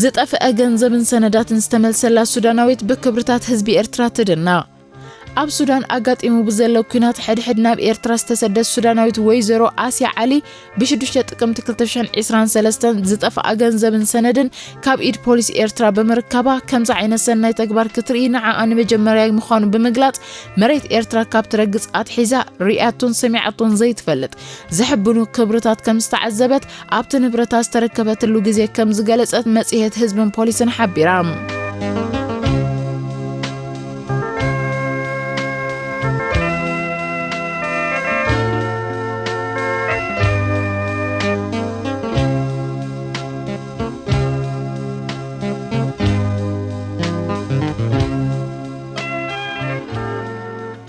ዝጠፍአ ገንዘብን ሰነዳትን ዝተመልሰላ ሱዳናዊት ብክብርታት ህዝቢ ኤርትራ ትድነቕ። ኣብ ሱዳን ኣጋጢሙ ብዘሎ ኲናት ሕድሕድ ናብ ኤርትራ ዝተሰደት ሱዳናዊት ወይዘሮ ኣስያ ዓሊ፣ ብሽዱሽተ ጥቅምቲ ክልተ ሽሕን ዕስራን ሰለስተን ዝጠፍኣ ገንዘብን ሰነድን ካብ ኢድ ፖሊስ ኤርትራ ብምርካባ፣ ከምዚ ዓይነት ሰናይ ተግባር ክትርኢ ንዓኣ ንመጀመርያ ምዃኑ ብምግላጽ፣ መሬት ኤርትራ ካብ ትረግጽ ኣትሒዛ ርእያቶን ሰሚዓቶን ዘይትፈልጥ ዘሕብኑ ክብርታት ከም ዝተዓዘበት ኣብቲ ንብረታ ዝተረከበትሉ ግዜ ከም ዝገለጸት መጽሔት ህዝብን ፖሊስን ሓቢራ።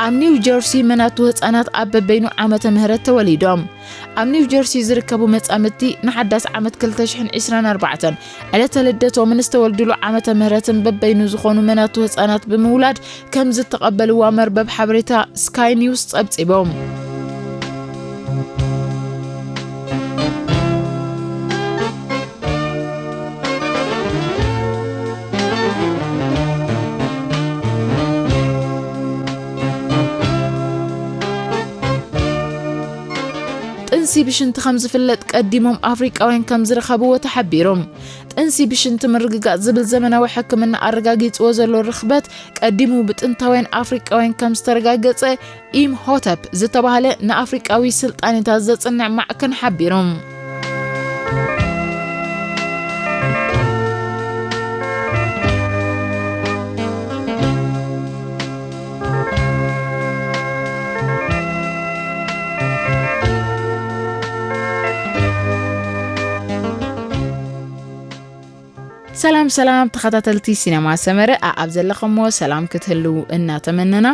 ኣብ ኒው ጀርሲ መናቱ ህጻናት ኣብ በበይኑ ዓመተ ምህረት ተወሊዶም። ኣብ ኒው ጀርሲ ዝርከቡ መጻምድቲ ንሓዳስ ዓመት ክልተ ሽሕን ዕስራን ኣርባዕተን ዕለተ ልደቶምን ዝተወልድሉ ዓመተ ምህረትን በበይኑ ዝኾኑ መናቱ ህጻናት ብምውላድ ከም ዝተቐበልዋ መርበብ ሓበሬታ ስካይ ኒውስ ጸብጺቦም። ጥንሲ ብሽንቲ ከም ዝፍለጥ ቀዲሞም ኣፍሪቃውያን ከም ዝረኸብዎ ተሓቢሩ። ጥንሲ ብሽንቲ ምርግጋጽ ዝብል ዘመናዊ ሕክምና ኣረጋጊጽዎ ዘሎ ርኽበት ቀዲሙ ብጥንታውያን ኣፍሪቃውያን ከም ዝተረጋገጸ ኢምሆተፕ ዝተባህለ ንኣፍሪቃዊ ስልጣኔታት ዘጽንዕ ማዕከን ሓቢሩ። ሰላም ሰላም ተኸታተልቲ ሲነማ ሰመረ፣ ኣኣብ ዘለኹሞ ሰላም ክትህልዉ እናተመነና፣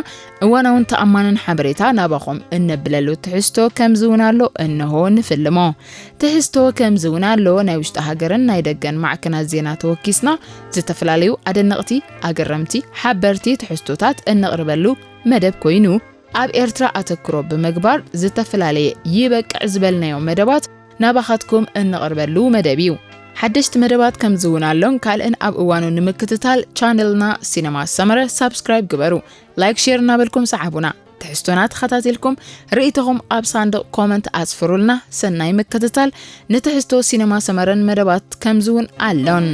እዋናውን ተኣማንን ሓበሬታ ናባኹም እነብለሉ ትሕዝቶ ከምዚ እውን ኣሎ፣ እንሆ ንፍልሞ። ትሕዝቶ ከምዚ እውን ኣሎ፣ ናይ ውሽጢ ሃገርን ናይ ደገን ማዕከናት ዜና ተወኪስና፣ ዝተፈላለዩ ኣደነቕቲ፣ ኣገረምቲ፣ ሓበርቲ ትሕዝቶታት እነቕርበሉ መደብ ኮይኑ፣ ኣብ ኤርትራ ኣተክሮ ብምግባር ዝተፈላለየ ይበቅዕ ዝበልናዮ መደባት ናባኻትኩም እንቕርበሉ መደብ እዩ። ሓደሽቲ መደባት ከምዚ እውን ኣሎን ካልእን ኣብ እዋኑ ንምክትታል ቻነልና ሲነማ ሰመረ ሳብስክራይብ ግበሩ። ላይክ፣ ሼር እናበልኩም ሰዓቡና። ትሕዝቶና ተኸታቲልኩም ርእይቶኹም ኣብ ሳንዱቕ ኮመንት ኣስፍሩልና። ሰናይ ምክትታል። ንትሕዝቶ ሲነማ ሰመረን መደባት ከምዚ እውን ኣሎን።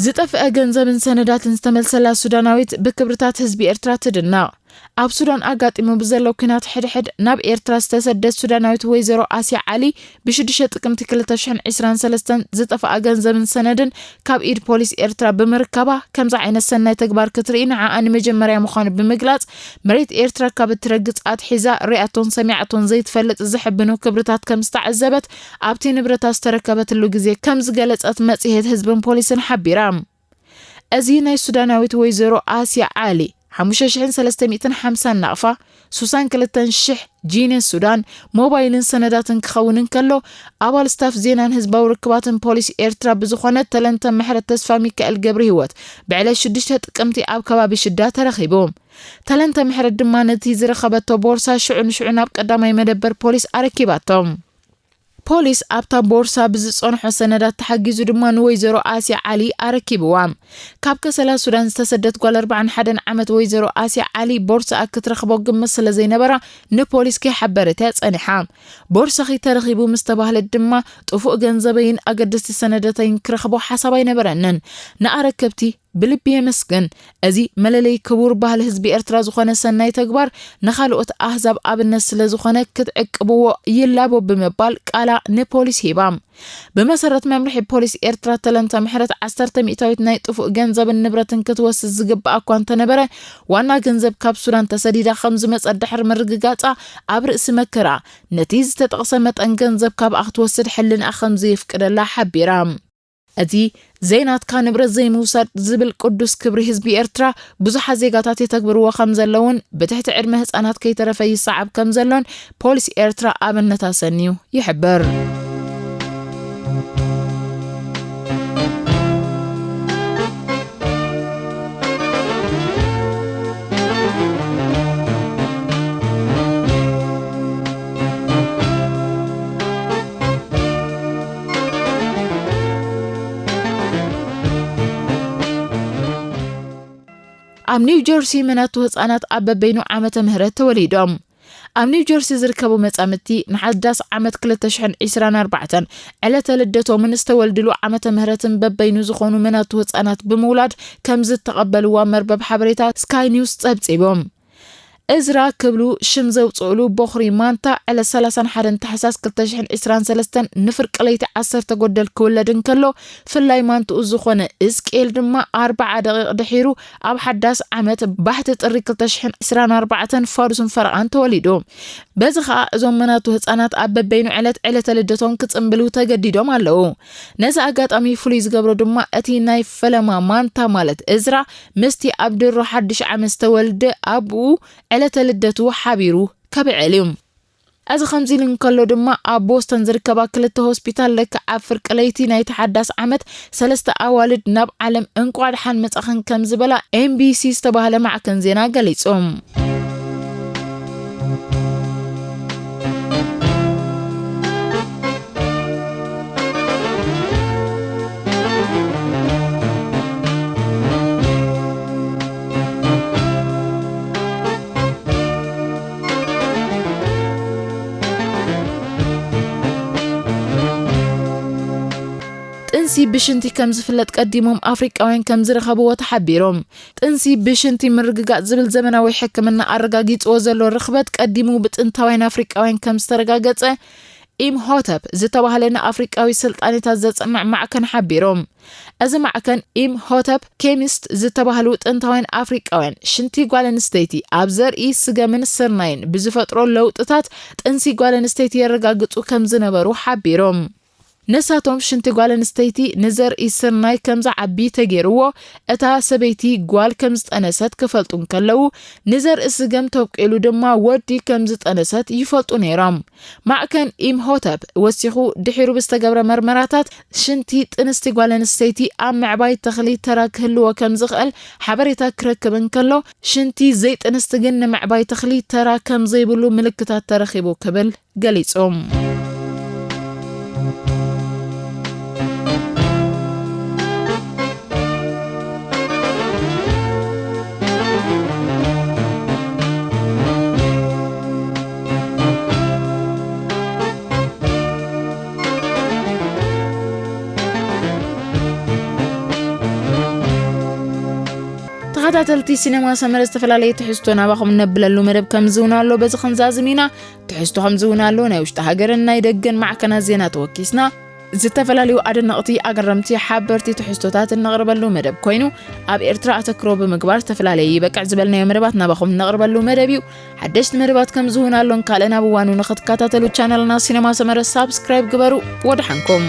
ዝጠፍአ ገንዘብን ሰነዳትን ዝተመልሰላ ሱዳናዊት ብክብርታት ህዝቢ ኤርትራ ትድነቕ። ኣብ ሱዳን ኣጋጢሙ ብዘሎ ኲናት ሕድሕድ ናብ ኤርትራ ዝተሰደት ሱዳናዊት ወይዘሮ ኣስያ ዓሊ፣ ብሽዱሽተ ጥቅምቲ ክልተ ሽሕን ዕስራን ሰለስተን ዝጠፍኣ ገንዘብን ሰነድን ካብ ኢድ ፖሊስ ኤርትራ ብምርካባ፣ ከምዚ ዓይነት ሰናይ ተግባር ክትርኢ ንዓኣ ንመጀመርያ ምዃኑ ብምግላጽ፣ መሬት ኤርትራ ካብ እትረግጽ ኣትሒዛ ርእያቶን ሰሚዓቶን ዘይትፈልጥ ዘሕብኑ ክብርታት ከም ዝተዓዘበት ኣብቲ ንብረታ ዝተረከበትሉ ግዜ ከም ዝገለጸት መጽሔት ህዝብን ፖሊስን ሓቢራ። እዚ ናይ ሱዳናዊት ወይዘሮ ኣስያ ዓሊ ሓሙሽተ ሽሕን ሰለስተ ሚእትን ሓምሳን ናቕፋ፣ ሱሳን ክልተን ሽሕ ጂንየን ሱዳን፣ ሞባይልን ሰነዳትን ክኸውን እንከሎ፣ ኣባል ስታፍ ዜናን ህዝባዊ ርክባትን ፖሊስ ኤርትራ ብዝኾነ ተለንተ ምሕረት ተስፋ ሚካኤል ገብረ ህይወት ብዕለት ሽዱሽተ ጥቅምቲ ኣብ ከባቢ ሽዳ ተረኺቡ። ተለንተ ምሕረት ድማ ነቲ ዝረኸበቶ ቦርሳ ሽዑ ንሽዑ ናብ ቀዳማይ መደበር ፖሊስ ኣረኪባቶ። ፖሊስ ኣብታ ቦርሳ ብዝጸንሖ ሰነዳት ተሓጊዙ ድማ ንወይዘሮ ኣስያ ዓሊ ኣረኪብዋ። ካብ ከሰላ ሱዳን ዝተሰደት ጓል ኣርባዓን ሓደን ዓመት ወይዘሮ ኣስያ ዓሊ ቦርሳኣ ክትረኽቦ ግምት ስለ ዘይነበራ ንፖሊስ ከይሓበረት እያ ጸኒሓ። ቦርሳኺ ተረኺቡ ምስ ተባህለት ድማ ጥፉእ ገንዘበይን ኣገደስቲ ሰነዳተይን ክረኽቦ ሓሳብ ኣይነበረንን። ንኣረከብቲ ብልቢ የመስግን። እዚ መለለይ ክቡር ባህሊ ህዝቢ ኤርትራ ዝኾነ ሰናይ ተግባር ንኻልኦት ኣህዛብ ኣብነት ስለ ዝኾነ ክትዕቅብዎ ይላቦ ብምባል ቃላ ንፖሊስ ሂባ። ብመሰረት መምርሒ ፖሊስ ኤርትራ፣ ተለንተ ምሕረት ዓሰርተ ሚእታዊት ናይ ጥፉእ ገንዘብን ንብረትን ክትወስድ ዝግብኣ እኳ እንተነበረ፣ ዋና ገንዘብ ካብ ሱዳን ተሰዲዳ ከም ዝመጸት ድሕሪ ምርግጋጻ፣ ኣብ ርእሲ መከራ ነቲ ዝተጠቕሰ መጠን ገንዘብ ካብኣ ክትወስድ ሕልንኣ ከም ዘየፍቅደላ ሓቢራ። እቲ "ዘይናትካ ንብረት ዘይምውሳድ" ዝብል ቅዱስ ክብሪ ህዝቢ ኤርትራ ብዙሓት ዜጋታት የተግብርዎ ከም ዘለውን ብትሕቲ ዕድመ ህጻናት ከይተረፈ ይሰዓብ ከም ዘሎን ፖሊስ ኤርትራ ኣብነት ኣሰንዩ ይሕብር። ኣብ ኒው ጀርሲ መናቱ ህጻናት ኣብ በበይኑ ዓመተ ምህረት ተወሊዶም። ኣብ ኒው ጀርሲ ዝርከቡ መጻምድቲ ንሓዳስ ዓመት ክልተ ሽሕን ዕስራን ኣርባዕተን ዕለተ ልደቶምን ዝተወልድሉ ዓመተ ምህረትን በበይኑ ዝኾኑ መናቱ ህጻናት ብምውላድ ከም ዝተቐበልዋ መርበብ ሓበሬታ ስካይ ኒውስ ጸብጺቦም። እዝራ ክብሉ ሽም ዘውጽእሉ ቦኽሪ ማንታ ዕለት ሰላሳን ሓደን ታሕሳስ ክልተ ሽሕን ዕስራን ሰለስተን ንፍርቂ ለይቲ ዓሰርተ ጎደል ክውለድ እንከሎ፣ ፍላይ ማንትኡ ዝኾነ እዝቅኤል ድማ ኣርብዓ ደቂቕ ድሒሩ ኣብ ሓዳስ ዓመት ባሕቲ ጥሪ ክልተ ሽሕን ዕስራን ኣርባዕተን ፋዱስን ፈረቓን ተወሊዱ። በዚ ኸኣ እዞም መናቱ ህጻናት ኣብ በበይኑ ዕለት ዕለተ ልደቶም ክጽንብሉ ተገዲዶም ኣለዉ። ነዚ ኣጋጣሚ ፍሉይ ዝገብሮ ድማ እቲ ናይ ፈለማ ማንታ ማለት እዝራ ምስቲ ኣብ ድሮ ሓድሽ ዓመት ዝተወልደ ኣቡኡ ዕለተ ልደቱ ሓቢሩ ከብዕል እዩ። እዚ ከምዚ ኢሉ እንከሎ ድማ ኣብ ቦስተን ዝርከባ ክልተ ሆስፒታል ልክዕ ኣብ ፍርቂ ለይቲ ናይቲ ሓዳስ ዓመት ሰለስተ ኣዋልድ ናብ ዓለም እንቋዕ ደሓን መጻኽን ከም ዝበላ ኤን ቢ ሲ ዝተባህለ ማዕከን ዜና ገሊጹ። ጥንሲ ብሽንቲ ከም ዝፍለጥ ቀዲሞም ኣፍሪቃውያን ከም ዝረኸብዎ ተሓቢሮም። ጥንሲ ብሽንቲ ምርግጋጽ ዝብል ዘመናዊ ሕክምና ኣረጋጊጽዎ ዘሎ ርኽበት ቀዲሙ ብጥንታውያን ኣፍሪቃውያን ከም ዝተረጋገጸ ኢምሆተፕ ዝተባህለ ንኣፍሪቃዊ ስልጣኔታት ዘጽንዕ ማዕከን ሓቢሮም። እዚ ማዕከን ኢምሆተፕ ኬሚስት ዝተባህሉ ጥንታውያን ኣፍሪቃውያን ሽንቲ ጓል ኣንስተይቲ ኣብ ዘርኢ ስገምን ስርናይን ብዝፈጥሮ ለውጥታት ጥንሲ ጓል ኣንስተይቲ የረጋግጹ ከም ዝነበሩ ሓቢሮም። ንሳቶም ሽንቲ ጓል ኣንስተይቲ ንዘርኢ ስርናይ ከም ዝዓቢ ተገይርዎ፣ እታ ሰበይቲ ጓል ከም ዝጠነሰት ክፈልጡ እንከለዉ፣ ንዘርኢ ስገም ተብቂሉ ድማ ወዲ ከም ዝጠነሰት ይፈልጡ ነይሮም። ማዕከን ኢምሆተፕ ወሲኹ፣ ድሒሩ ብዝተገብረ መርመራታት፣ ሽንቲ ጥንስቲ ጓል ኣንስተይቲ ኣብ ምዕባይ ተኽሊ ተራ ክህልዎ ከም ዝኽእል ሓበሬታ ክረክብ እንከሎ፣ ሽንቲ ዘይጥንስቲ ግን ንምዕባይ ተኽሊ ተራ ከም ዘይብሉ ምልክታት ተረኺቡ ክብል ገሊጹ። ተኸታተልቲ ሲነማ ሰመረ፣ ዝተፈላለየ ትሕዝቶ ናባኹም እነብለሉ መደብ ከም ዝውን ኣሎ በዚ ክንዛዝም ኢና። ትሕዝቶ ከም ዝውን ኣሎ ናይ ውሽጢ ሃገርን ናይ ደገን ማዕከናት ዜና ተወኪስና። ዝተፈላለዩ ኣደነቕቲ፣ ኣገረምቲ፣ ሓበርቲ ትሕዝቶታት እነቕርበሉ መደብ ኮይኑ፣ ኣብ ኤርትራ ኣተክሮ ብምግባር ዝተፈላለየ ይበቅዕ ዝበልናዮ መደባት ናባኹም እነቕርበሉ መደብ እዩ። ሓደሽቲ መደባት ከም ዝውን ኣሎን ካልእን ኣብ እዋኑ ንኽትከታተሉ ቻነልና ሲነማ ሰመረ ሳብስክራይብ ግበሩ። ወደሓንኩም።